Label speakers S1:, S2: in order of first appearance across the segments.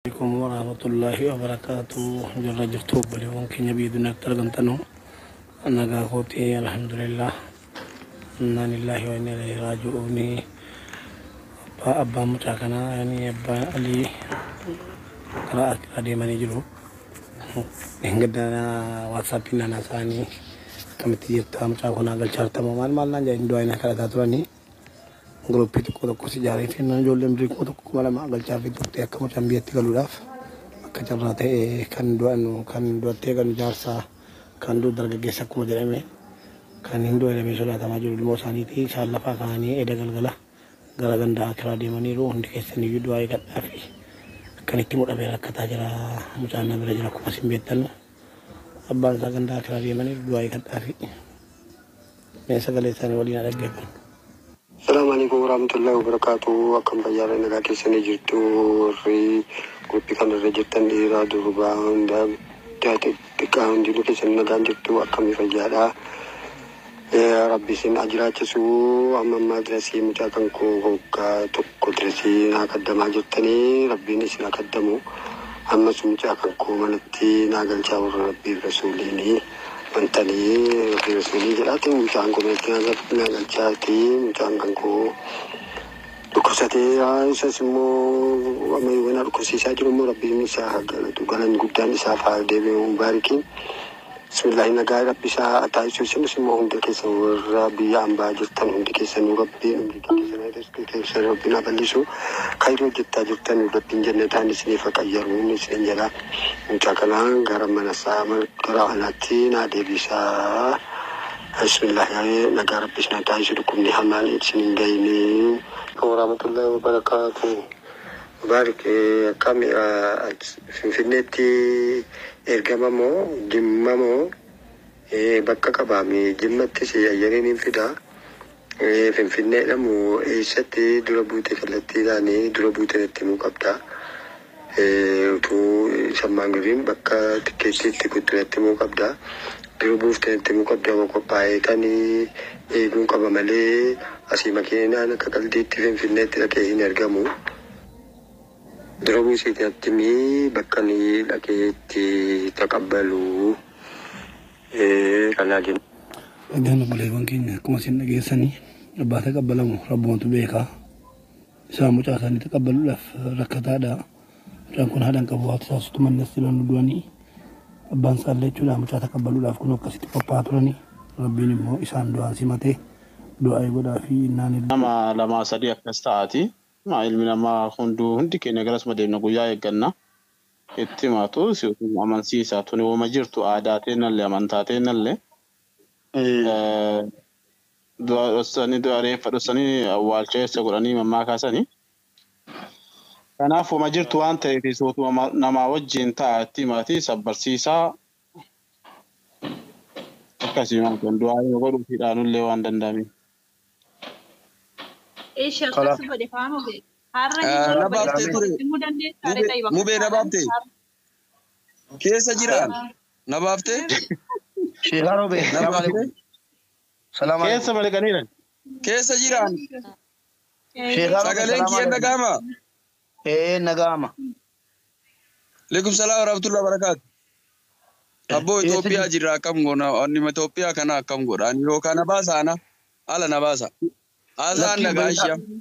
S1: Alaikum warahmatullahi wabarakatuh. Jirra jirtu obboleewwan keenya biyya duniyaatti argamtanu? Nagaa kooti, alhamdulillah. Inna lillahi wa inna ilaihi raaji'uun. Abbaan mucaa kanaa, yani abbaan Alii, karaa akiraa deemanii jiru. Gadda WhatsAppiin naannaa isaanii akkamitti jirta, mucaa kunaa galchaartama, maal maal naan jedhanii du'aa inni kadhataa turanii. Groupii xiqqoo tokkos ijaaree fi ijoolleen birii 1000, 2000 galchaa fi turte akka mucaan biyyatti galuudhaaf. Akka carraa ta'e kan du'an, kan du'attee kan jaarsaa, kan du'u dargaggeessa akkuma jedhame, kan hin du'e jedhamee sodaatamaa jiru ilmoo isaaniiti. Isaan lafaa ka'anii eda galgala gara ganda akiraa deemaniiru. Hundi keessan iyyuu du'aa eegadhaa fi akkanitti mudhamee rakkataa jira. Mucaan na bira jira. Akkuma isin beektan abbaan isaa ganda akiraa deemaniiru. Du'aa eegadhaa fi mee sagalee isaanii waliin haa dhaggeeffannu.
S2: Salaamu alaikum warahmatullahi wabarakatuh. Akkam, fayyaadha, nagaa keessanii jirtu? Warri groupii kanarra jirtan, dhiiraa durbaa hundaa, xiqqaa, hundinuu keessan nagaan jirtu? Akkamii, fayyaadha? Rabbi isin jiraachisu. Amma ammaa dirasii mucaa kan koo hoggaa tokko dirasii naa kaddamaa jirtanii, Rabbiin isin haa kaddamu. Ammas mucaa kan koo manatti naa galchaa, warra Rabbii rasuuliini wantanii Rabbii rasuulii jedhaati, mucaan koo manatti naa galchaati. Mucaan kan koo dhukkubsatee, isas immoo amma yoo dhukkubsiisaa jiru immoo Rabbiin isaa haa galatu, galanni guddaan isaaf haa deebi'u. Mubaarikiin bismillahi, nagaa Rabbi isaa taasisuu. Isinis immoo hunda keessan warra biyya ambaa jirtan hundi keessanuu Rabbiin umrii keessan keessan Rabbiin haa bal'isu. Khayrii hojjechaa jirtan Rabbiin jannataan isiniif haa qayyaruun isinin jedha. Mucaa kana gara mana isaa, gara alaatti naa deebisaa. Bismillahi, nagaa Rabbi isin haa taasisu, dhukkubni hamaan isin hin gahini. Warahmatullahi wabarakatuh. Mubaarik, akkam, Finfinneetti ergama moo Jimma moo bakka qabaame? Jimmattis ayyariin hin fida. Finfinneedha moo eessatti dura buute? Kallattiidhaan dura buute natti himuu qabda. Utuu sammaan gadiin bakka tikkeettiitti kuttu natti himuu qabda. Dura buufte natti himuu qabda moo qophaa'ee kan eeguun qaba malee asii makiinaan akka qaldiitti Finfinneetti dhaqee hin ergamu. Dura buusiiti natti himii bakka ni dhaqee itti taqabbalu. Kanaa jenna.
S1: Egaan obboleewwan keenya, akkuma isin dhageessanii, abbaa taqabbalamu Rabbumatu beekaa. Isaan mucaa isaanii taqabbaluudhaaf rakkataadha. Mucaan kun haadha hin qabu, haati isaas mannas jiran du'anii, abbaan isaallee jechuudha mucaa taqabbaluudhaaf kun akkasitti qophaa'aa turanii, Rabbiin immoo isaan du'aan simatee. Du'aa godhaa fi innaan
S3: Nama lama sadii akkas ta'aati. Ilmi namaa hunduu, hundi keenya garasuma deemna, guyyaa eegganna. Itti himatu si amansiisa. Tuni wama jirtu, aadaa teennallee amantaa teennallee. Du'a dhossanii, du'a reeffa dhossanii awwaalcha eessa godhanii mammaa kaasanii. Kanaaf wama jirtu waan ta'eef sootuma namaa wajjin ta'a, itti himaati sabbarsiisaa. Akkasii maal kun du'aa godhuu fi dhaanullee waan danda'ame.
S4: Eesha akkas godhe faama godhe. Har'a hin
S5: Na baaftee ture.
S4: Himuu dandeessaa ree?
S5: Mubee, na baaftee? Keessa jiraan? Na baaftee?
S6: Sheekhaa Roobee,
S5: Na
S6: salaamu
S5: baaftee?
S6: alaikum. Salaamu alaikum.
S3: Keessa malee ganiidha.
S5: Keessa jiraan?
S6: Sheekhaa Roobee,
S5: Sagaleen
S6: salaamu
S5: kiyyeen
S6: alaikum.
S5: dhaga'ama?
S6: Ee, naga'ama.
S5: Alaikum salaam wa rahmatullahi wa barakaatu. Abboo,
S6: Eessa
S5: Itoophiyaa
S6: jirtu?
S5: jirra, akkam goona? Inni Itoophiyaa kana akkam godha? Ani yookaan na baasa, ana ala na baasa. Haasaan
S6: Lakkii
S5: nagaa
S6: obboleessaa.
S5: ishee.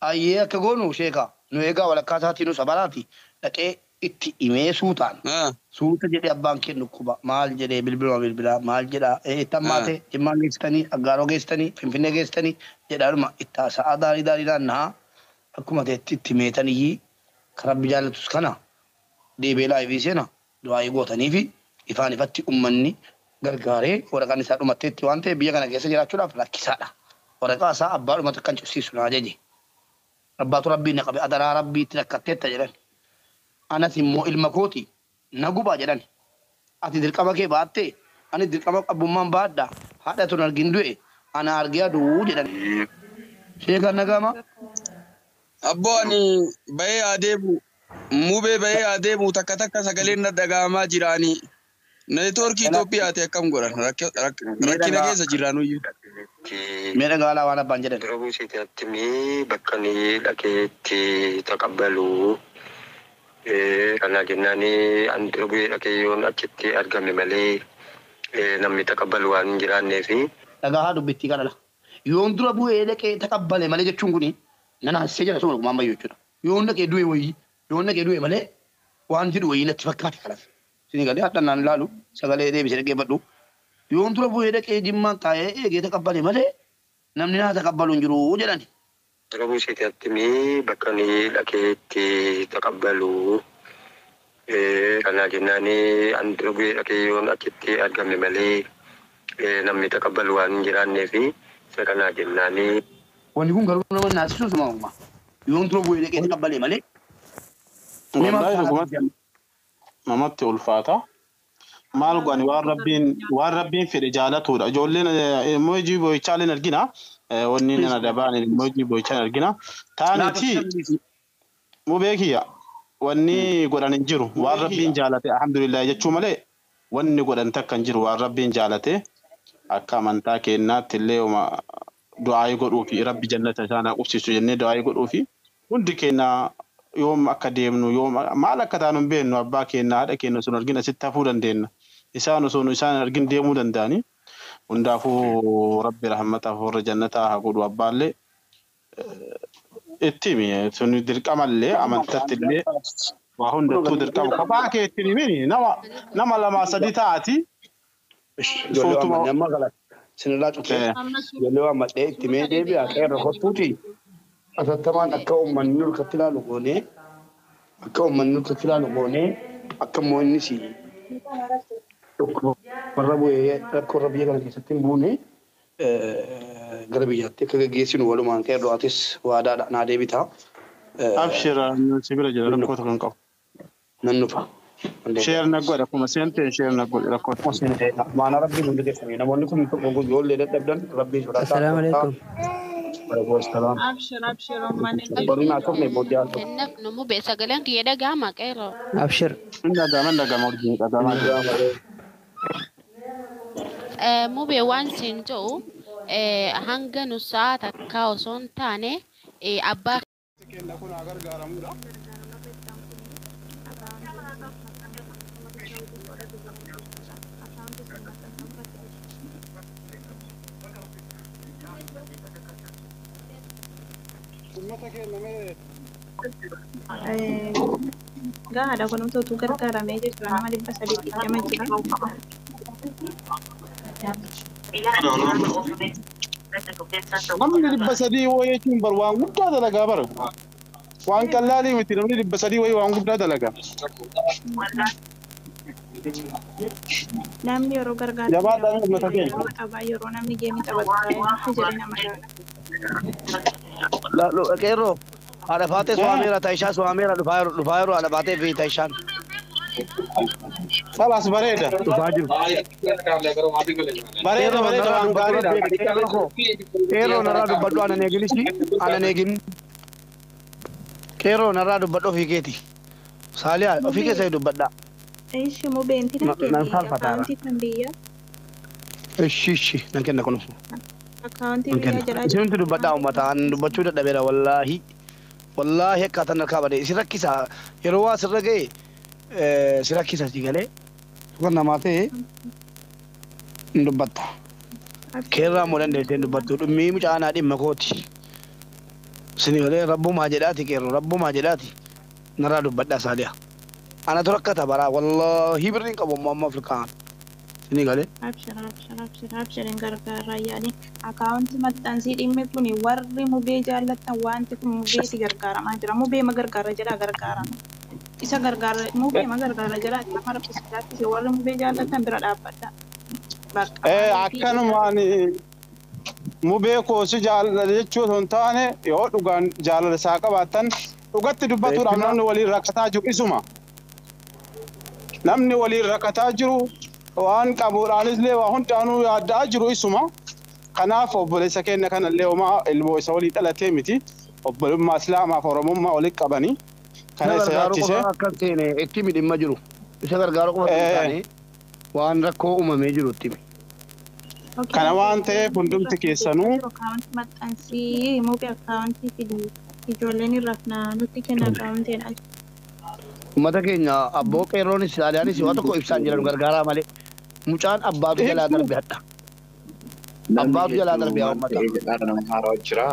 S6: Ayyee, akka goonu sheekaa. Nu eegaa, walakkaa isaatii nu sabaraati. Dhaqee itti himee suutaan. Suuta jedhee, abbaan kennu dhukkuba. Maal jedhee, bilbiluma bilbilaa maal jedhaa, itti hammaate, Jimmaan geessitanii, Aggaaroo geessitanii, Finfinnee geessitanii jedhaanuma itti haasa'aa daarii daarii naanna'aa akkuma ta'etti itti meetaniyyii kan Rabbi jaallatus kana deebi'ee liveii seena, du'aayii gootanii fi ifaan ifatti ummanni gargaaree waraqaan isaa dhumatteetti waan ta'eef biyya kana keessa jiraachuudhaaf rakkisaadha. Waraqaa isaa abbaa dhumatu kan cufsiisu naa ajaje. Abbaatu Rabbiin na qabe, adaraa Rabbiitti rakkatteetta jedhan. Anas immoo ilma kooti na gubaa jedhan. Ati dirqama kee baattee, ani dirqama abbummaan baadha, haadha tun argin du'e ana argee aduu jedhan. Sheekan, nagama.
S5: Abboo, ani bahee adeemu. Mubee, bahee adeemu, takka takka sagaleen na dhaga'amaa jiraani. Networkii Itoophiyaati, akkam godhan? Rakkina keessa jiraanuyyuu.
S6: Mee dhagaalaa waan abbaan jedhan.
S2: Dura buusiiti natti himii bakka ni dhaqee itti taqabbalu. Kana jennaan an dura bu'ee dhaqee yoon achitti argame malee namni taqabbalu waan hin jiraannee fi.
S6: Dhagahaa dubbittii kana la. Yoon dura bu'ee dhaqee taqabbale malee jechuun kuni nan haasisee jira sun ogummaan bayyuu jechuudha. Yoon dhaqee du'e wayii yoon dhaqee du'e malee waan jedhu wayii natti fakkaate kanas. Isin galee hadha naan ilaalu sagalee deebisee dhaggeeffadhu. Yoon dura bu'ee dhaqee jimmaan taa'ee eegee taqabbale malee namni naa taqabbalu hin jiru jedhani.
S2: Dura buuseeti mii bakka ni dhaqee itti taqabbalu. Kana jennaan an dura bu'ee dhaqee yoon achitti argame malee namni taqabbalu waan hin jiraannee fi isa kana jennaan.
S6: Wanni kun garuu nama naasisuu suma uumaa. Yoon dura bu'ee dhaqee taqabbale malee.
S3: Wallahi dhugumatti namatti ulfaata. Maal godhani waan rabbiin fedhe jaalatuudha. Ijoolleen emoojii boo'ichaaleen argina. Wanni nana dabaan emoojii boo'ichaan argina. Taaniti mubee kiyya wanni godhan hin jiru. Waan rabbiin jaalate alhamdulillah jechuu malee wanni godhan takka hin jiru. Waan rabbiin jaalate akka amantaa keenyaatti illee du'aa godhuu fi rabbi jannata isaan haa qubsiisu jennee du'aa godhuu fi hundi keenya yoom akka deemnu yoom maal akka taanu hin beeknu abbaa keenya haadha keenya osoo argin asitti hafuu dandeenya. Isaan osoo isaan argin deemuu danda'ani. Hundaafuu rabbi rahmataaf warra jannataa haa godhu abbaallee itti himi sun dirqamallee amantatti illee waa hundattuu dirqama kophaa kee ittiin himini nama lama sadi taati.
S6: Sinirraa cufee ijoollee waan madhee itti mee deebi'a qeerra kottuuti. Atattamaan akka uummanni nurkatti ilaalu goonee akka uummanni nurkatti ilaalu goonee akka immoo innis warra bu'ee rakkoo irra biyya kana keessatti hin buune gara biyyaatti akka gaggeessinu walumaan qeerroo atis waadaadha naa deebita.
S3: Abshira si bira jira rakkoo tokko hin qabu.
S6: Nan dhufa.
S3: Sheer na godha akkuma seenteen sheer na godhe rakkoo tokko.
S6: Maana rabbiin hundi keessanii namoonni kun tokko ijoollee dadhabdan rabbiin sodaata.
S7: Assalaamu alaikum.
S4: Abshir abshir uummanni.
S8: Kennaaf nu sagaleen kiyya dhaga'ama qeerroo.
S7: Abshir.
S3: Hin dhaga'ama wajjin dhaga'ama.
S8: Mubee waan siin jedhu hanga nu sa'a takkaa osoo hin taane abbaa.
S3: Kenna kun haa gargaaramudha.
S4: Gahaadha kunuunsa gargaaramee jechuudha nama 320 jira.
S3: Namni 300 wayii jechuun bar waan guddaa dalagaa bara. Waan qallaalii miti namni 300 wayii waan guddaa dalagaa.
S4: Namni yeroo gargaaru
S3: Jabaadhaan uummata keenya.
S4: Yeroo namni geemii taphatu jedhee nama ilaala.
S6: Qeerroo haadha faatee suwaameera Taayishaa suwaameera dhufaa yeroo haadha faatee fi Taayishaan.
S3: Salas bareeda.
S6: Dhufaa jiru.
S3: Bareeda bareeda waan gaariidha.
S6: Qeerroo narraa dubbadhu anan eeginis anan eegin. Qeerroo narraa dubbadhu ofii keeti. Saaliyaa ofii keessa dubbadhaa.
S4: Ishi mubeen tina kenni akkaawuntii kan biyya.
S6: Ishi ishi nan kenna kunuunsu.
S4: Akkaawuntii biyya jalaa.
S6: Isinumti dubbadhaa uummata an dubbachuu dadhabeera wallaahi. Wallaahi akkaataan harkaa badee si rakkisa yeroo waa sirra ga'e si rakkisa si galee kan namaa ta'e hin dubbatta. Keerraa immoo dandeessee hin dubbattu dhummii mucaanaa dhimma kooti. Isin galee rabbumaa jedhaati qeerroo rabbumaa jedhaati narraa dubbadhaa saaliyaa. Ana rakkata bara wallahi birriin qabu amma Afrikaan. Isin galee.
S4: Abshir abshir abshir abshir hin gargaarraa yaani akkaawuntii maxxansii dhimmi kun warri mubee jaallattan wanti kun mubeeti gargaaramaa jira. Mubee ma gargaara jedhaa gargaarama. Isa gargaara mubee ma gargaara jedhaa nama rakkisiisaatti warri mubee jaallattan bira dhaabbadha.
S3: Akkanumaan mubee koo si jaalladha jechuu osoo hin taane yoo dhugaan jaalala isaa qabaattan dhugatti dubbatuudhaaf namni waliin rakkataa jiru isuma. Namni waliin rakkataa jiru waan qabuudhaanis illee waa hundaanuu yaaddaa jiru isuma. Kanaaf obboleessa keenya kanallee homaa ilmoo isa walii dhalatee miti. Obbolummaa Islaamaaf Oromummaa waliin qabanii. Kana isa yaachisee.
S6: Akka seene itti dhimma jiru. Isa gargaaru qofa osoo hin taane waan rakkoo uumamee jiru itti himi.
S3: Kana waan ta'eef hundumti keessanuu.
S4: Akkaawuntii maxxansii mubee akkaawuntii fidi ijoolleen irraa nutti kenna akkaawuntiin.
S6: Uummata keenya abboo qeerroonis Xaaliyaanis waan tokko ibsaan jiran gargaaraa malee mucaan abbaatu jalaa darbe hadha. Abbaatu jalaa darbe haa uummata.
S7: Nama haaraa jira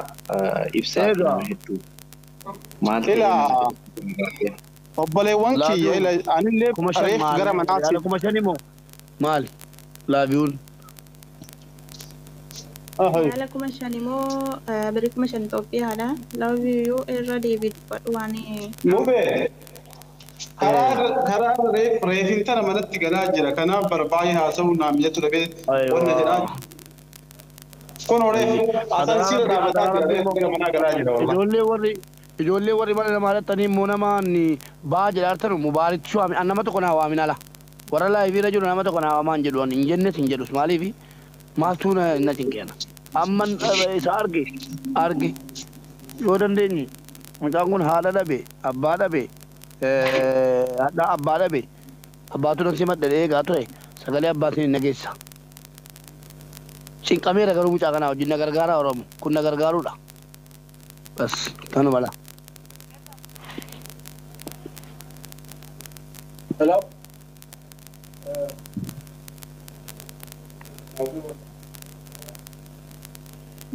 S7: ibsaa nama hedduu. Maal ta'e
S3: Obboleewwan kiyya anillee reef gara manaatti.
S6: 5,000 immoo maali? Laabiyuun.
S4: Haala 5,000 immoo birrii 5,000 Itoophiyaadha. Laabiyuu irra deebii dubbadhu waan.
S3: Mubee karaa reefin tana manatti galaa jira. Kanaaf barbaay'ee haasa'uun naaf mijatu dhabee wanna jedhaa. Kun reef asaansiirra dhaabbataa jira. Reef gara manaa galaa jira.
S6: Ijoollee warri mana namaa dhattanii immoo namaan baa jedhaa mubaaritti shuwaami an nama tokko naa waamin ala. Warra laayiviirra jiru nama tokko naa waamaan jedhu an hin jennes hin jedhus maaliifi maaltu na cinqeena. Amma isa arge yoo dandeenye mucaan kun haadha dhabe abbaa dhabe haadha abbaa dhabe abbaatu nan simadha eegaa ture sagalee abbaatiin hin nageessa. Cinqameera garuu mucaa kanaa wajjin na gargaaraa Oromo kun na gargaaruudha. Bas tanuma laa.
S3: Hello.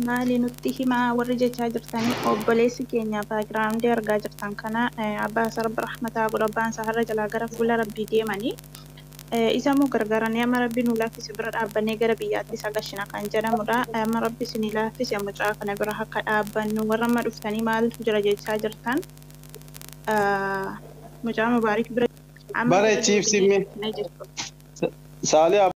S4: Maali nutti himaa warri jechaa jirtanii obboleessi keenya baagiraawundii argaa jirtan kana abbaa sarba rahmataa godhu abbaan isaa har'a jalaa gara fuula rabbii deemanii isa immoo gargaaranii amma rabbi nu laaffise bira dhaabbannee gara biyyaatti isa gashina kan jedhamudha. Amma rabbi isin laaffise mucaa kana bira akka dhaabbannu warra amma dhuftanii maaltu jira jechaa jirtan mucaa mubaarik bira.
S3: Bareechiif simmi. Saalee.